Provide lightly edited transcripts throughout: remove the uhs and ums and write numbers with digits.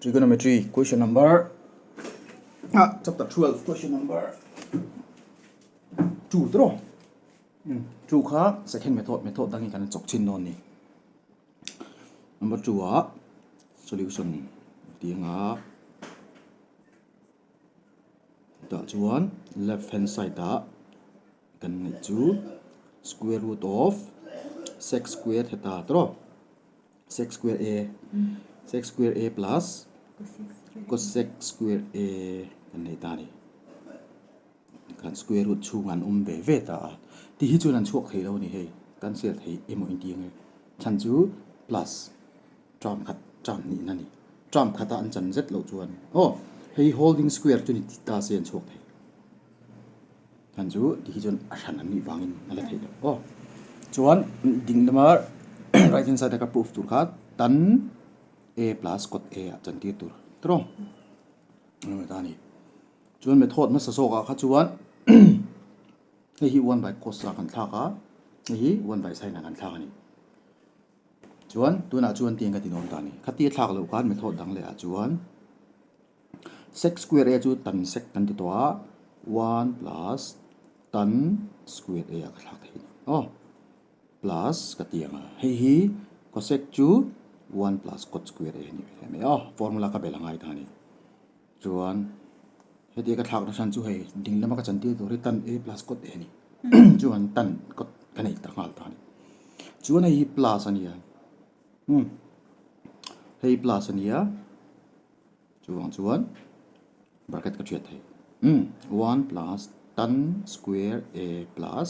Trigonometry question number ah chapter 12 question number 2 tro 2 kha second method method dangin kan chawk chin dawn ni number 2 ah solution tih anga tah chuan left hand side ah kan neih chu square root of sec square theta tro. Sec square a sec square a plus cosec square a kan nei ta a ni. Kan square root chhung an awm ve ve ta a. Ti hi chuan an chhuak thei lo a ni hei. Cancel thei emaw inti ang e. Chhan chu plus term khat term nihna a ni. Term khata an chan zet loh chuan aw hei holding square chu ni ta se an chhuak thei. Hman chu ti hi chuan a hran an nih vangin a la theih loh aw. Chuan ding lama right hand side a ka proof tur kha tan a plus cot a ah chan tir tur tawrh ang ta a ni. Chuan method hmasa zawk ah kha chuan hei hi one by cos ah kan thlak a, hei hi one by sin ah kan thlak a ni. Chuan tunah chuan tiang ka ti nuam ta a ni. Khatia thlak loh khan method dang leh ah chuan. Sec square a chu tan sec kan ti tawh a, one plus tan square a ah ka thlak thei a ni aw, plus ka ti ang a, hei hi cosec chu one plus cot square a ni ve thei mai aw, formula ka belh a ngai ta a ni. Chuan heti ka thlak na hran chu hei ding lama ka chantir tur hi tan a plus cot a ni chuan tan cot ka nei ta nghal ta a ni. Chuan hei hi plus a ni a, umm hei plus a ni a. Chuvang chuan bracket ka thiat thei. Umm one plus tan square a plus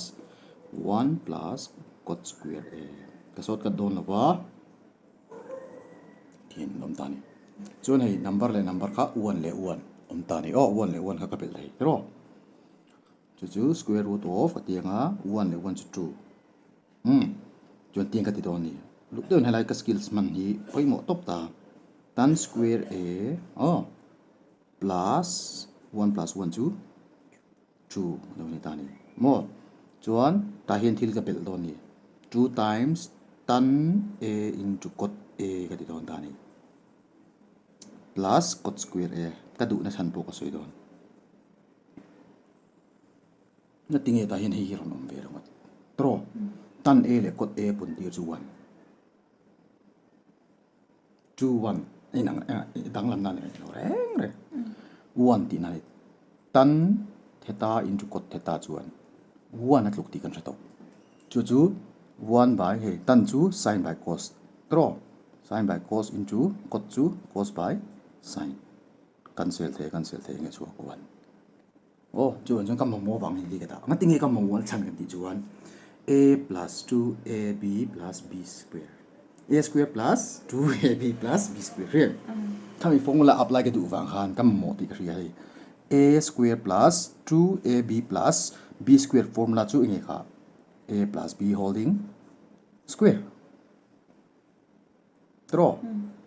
one plus cot square a ka sawt kat dawn lo va thian an awm ta a ni. Chuan hei number leh number kha one leh one awm ta a ni aw one leh one kha ka belh thei tiraw. Chu chu square root of a ti ang a one leh one chu two. Umm chuan tiang ka ti dawn a ni. Luk deuhin helai ka skills hman hi pawimawh tawp ta. Tan square a aw plus one plus one chu two a lo ni ta a ni. Maw chuan tah hian thil ka belh dawn a ni. Two times tan a into cot a ka ti dawn ta a ni. Plus cot square a ka duhna chhan pawh ka sawi dawn. Na tinge tah hian hei hi rawn awm ve ringawt tawh tan A leh kawt A pun tir chu one two one a inang danglam na ni lo reng reng one tih na ni tan theta into kawt theta chuan one a tluk tih kan hre tawh chu chu one by hei tan chu sin by cos tawh sin by cos into kawt chu cos by sin cancel thei cancel thei enge chhuak one. Aw, chuan chuan ka mamawh vang hi ka dah. Ngatinge ka mamawh chhan kan tih chuan a plus 2ab plus b square. A square plus 2ab plus b square rian. Khami formula apply ka duh vang khan ka mamawh tih ka hria hei. A square plus 2ab plus b square formula chu enge kha? A plus b holding square. Tiraw?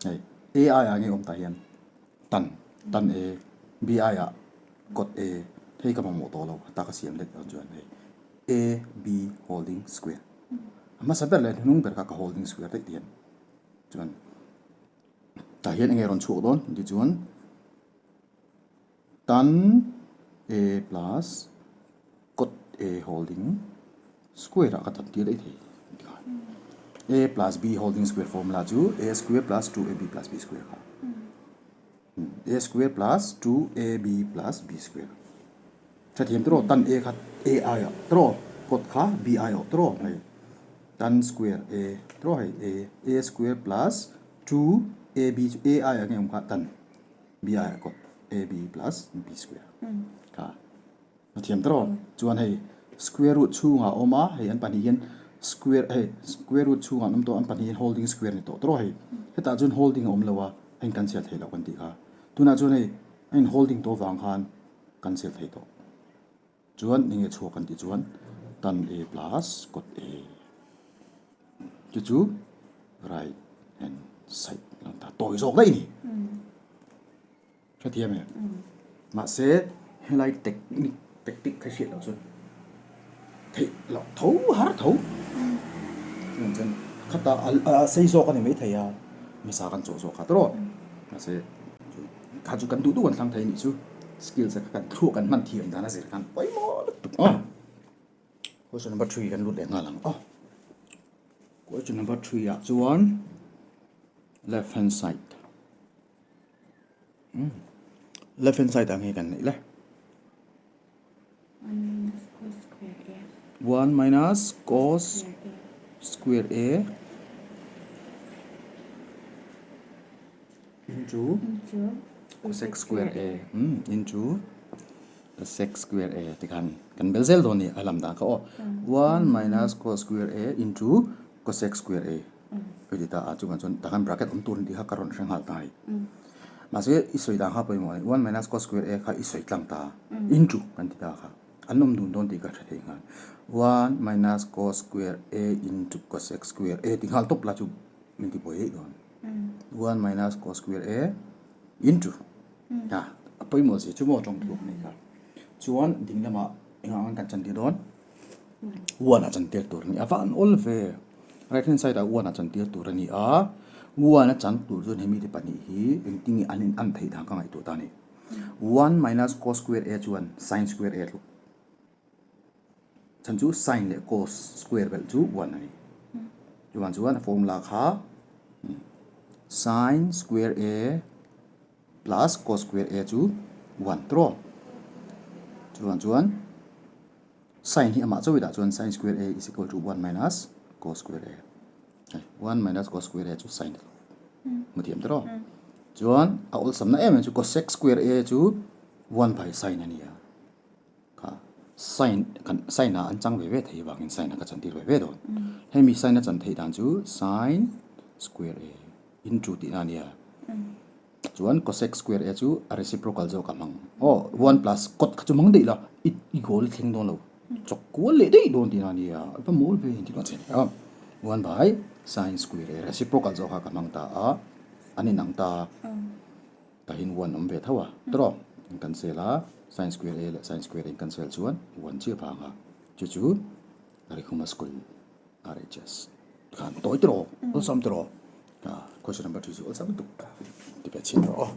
Hei A aiah nge awm tah hian tan tan A, B aiah kawt A hei ka mamawh tawh lo ta ka siam let dawn chuan hei A B holding square a hmasa ber leh hnung ber kha ka holding square daih tihian chuan tah hian enge rawn chhuak dawn tichuan tan A plus kawt A holding square ah ka tan tir daih thei tikhan A plus B holding square formula chu A square plus 2ab plus B square kha A square plus 2ab plus B square tha thiam tawh tan A kha A aiah tawh kawt kha B aiah tawh hei tan square A tawh hei A A square plus 2ab chu A aiah nge awm kha tan B aiah kawt AB plus B square kha A thiam tawh chuan hei square root chhungah a awm a, hei an pahnih hian square hei square root chhungah an awm tawh an pahnih hian holding square a ni tawh tawh hei hetah chuan holding a awm lo a a in cancel theih loh kan tih kha tunah chuan hei a in holding tawh avang khan cancel theih tawh chuan eng nge chhuak kan tih chuan tan a plus kawt a chu chu right hand side a lang ta tawi zawk daih a ni. Hrethiam e. Mahse, helai technique, tactic kha hriat loh chuan theih loh tho har tho. Chuan chuan khata a sei zawk a ni maithei a, hmasa kan chawh zawk kha tawh. Mahse. Kha chu kan duh duh kan thlang thei a nih chu. Skills a kha kan thluak kan hman thiam dan a zir khan pawimawh lutuk a. Question number 3 kan lut leh nghal ang aw. Question number 3 ah chuan left hand side. Left hand side ah nge kan neih le? 1 minus cos square A. 1 minus cos square A into cosec square A into cosec square A tikhan kan bel zel dawn ni a lam dan kha aw 1 minus cos square A into cosec square A ka ti ta a chungah chuan tah khan bracket awm tur a ni tih kha ka rawn hre nghal ta a ni mahse i sawi dan kha pawimawh a ni one minus cos square a kha i sawi tlang ta into kan ti ta kha an awm dun dawn tih ka hre thei nghal one minus cos square a into cosec square a ti nghal tawp la chu min ti buai daih dawn one minus cos square a into a a pawimawh zia chu maw tawng tluak nei kha chuan ding lamah engah ang kan chantir dawn. One a chantir tur a ni a, van awl ve. Right hand side ah one a chantir tur a ni a, one a chan tur chuan hemi te pahnih hi engtin nge an in an theih dan ka ngaihtuah ta a ni. One minus cos square a chuan sin square a tluk. Chhan chu sin leh cos square belh chu one a ni. Chuvang chuan a formula kha sin square a plus cos square a chu one tawh. Chuvang chuan. Sin hi amah chauh i dah chuan sin square a is equal to 1 minus cos square a. Hei, 1 minus cos square a chu sin a lo. Hmu thiam tawh. Chuan a awlsamna em em chu cosec square a chu 1 by sin a ni a. Kha sin kan sin ah an chang ve ve thei avangin sin a ka chantir ve ve dawn. Hemi sin a chan theih dan chu sin square a into tihna a ni a. Chuan cosec square a chu a reciprocal zawk a hmang. Aw, one plus cot kha chu hmang daih la, i i goal thleng dawn lo. Chawk kual leh daih dawn tihna a nia, i va mawl ve tih pawh a che a. One by sin square a reciprocal zawk kha ka hmang ta a, an inang ta. Tahin one awm ve tho a, tawrh in cancel a, sin square a leh sin square a in cancel chuan one chiah vang a, chu chu Rikhuma school RHS khan tawi tawrh, awlsam tawrh. Question number 3 chu awlsam lutuk ti ve chhin rawh aw.